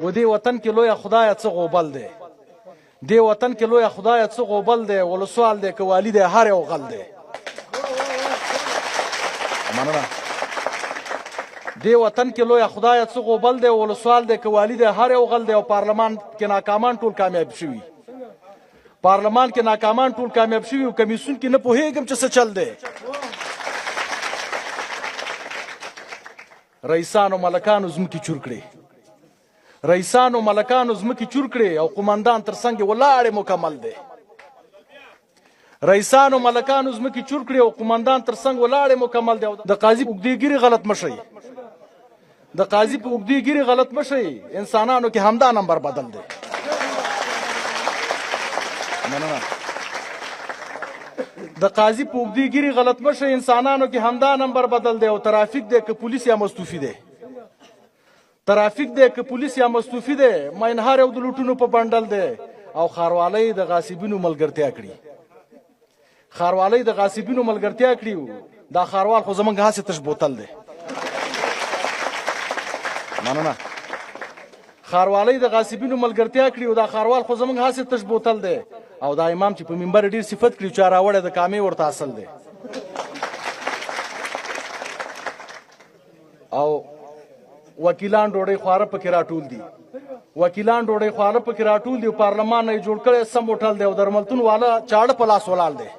و دې وطن کې لویه خدایه څه غوبل دی، دې وطن کې لویه خدایه څه غوبل دی، ولسوال دی که والي دی هر یو غل دی. مننه. دې وطن کې لویه خدایه څه غوبل دی، ولسوال دی که والي دی هر یو غل دی. او پارلمان کې ناکامان ټول کامیاب شوي، پارلمان کې ناکامان ټول کامیاب شوي، او کمیسیون کې نه پوهېږم چې څه چل دی. رئیسانو ملکانو ځمکې چور کړې، رئیسانو ملکانو ځمکې چور کړې، او قومندان تر څنګ ولاړې مکمل دی. رئیسانو ملکانو ځمکې چور کړې او قومندان تر څنګ ولاړې مکمل دی. د قاضي په اوږدې ږیرې غلط مه شئ، د قاضي په اوږدې ږیرې غلط مه شئ، انسانانو کې همدا نمبر بدل دی. مننه. د قاضي په اوږدې ږیرې غلط مه شئ، انسانانو کې همدا نمبر بدل دی. او ترافیک دی که پولیس یا مستوفي دی، ترافیک دی که پولیس یا مستوفي دی، ماین هر یو د لوټونو په بنډل دی. او ښاروالۍ د غاصبینو ملګرتیا کړي، ښاروالۍ د غاصبینو ملګرتیا کړي. دا ښاروال خو زمونږ هسې تش بوتل دی. مننه. ښاروالۍ د غاصبینو ملګرتیا کړي او دا ښاروال خو زمونږ هسې تش بوتل دی. او دا امام چې په منبر ډیر صفت کړي، چا راوړی د کامې ورته اصل دی. او وکیلان ډوډۍ خواره پکې راټول دي، وکیلان ډوډۍ خواره پکې راټول دي، او پارلمان نه یې جوړ کړی سم هوټل دی. او درملتون والا چاړه په لاس ولاړ دی،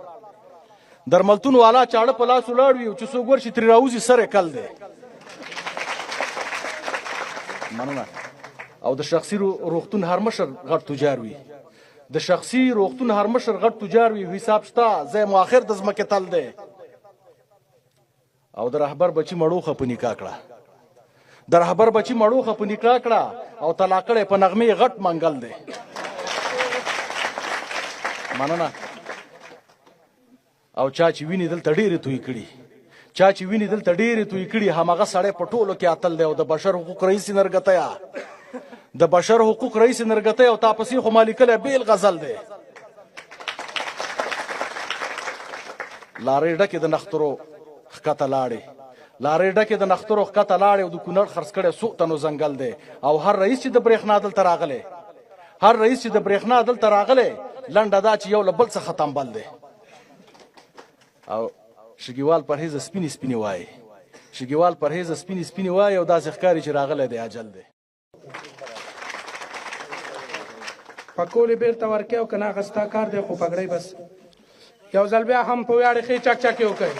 درملتون والا چاړه په لاس ولاړ وي، او چې څوک ورشي ترې راوځي سر یې کل دی. مننه. او د شخصي روغتون هر مشر غټ تجار وي، د شخصي روغتون هر مشر غټ تجار وي، حساب شته ځای مو آخر د ځمکې تل دی. او د رهبر بچي مړوخه په نکاح کړه، د رهبر بچي مړوخه په نکاح کړه، او طلاق کړی په نغمې غټ منګل دی. مننه. او چا چې ویني دلته ډېرې توی کړي، چا چې ویني دلته ډېرې توی کړي، هماغه سړی په ټولو کې اتل دی. او د بشر حقوق رئیس نرګتیا، د بشر حقوق رئیس نرګتیا، او تا پسې خو ما لیکلی بېل غزل دی. لارۍ ډکې د نخترو ښکته لاړې، لارۍ ډکې د نخترو ښکته لاړې، او د کونړ خرڅ کړی څو تنو ځنګل دی. او هر رئیس چې د برېښنا دلته راغلی، هر رئیس چې د برېښنا دلته راغلی، لنډه دا چې یو له بل څخه تنبل دی. او شګیوال پرهېزه سپینې سپینې وایي، شګیوال پرهېزه سپینې سپینې وایي، او داسې ښکاري چې راغلی دی اجل دی. پکولې بېرته ورکې او که نه هغه ستا کار دی، خو پګړۍ بس یو ځل بیا هم په ویاړې ښې چکچکې وکړئ.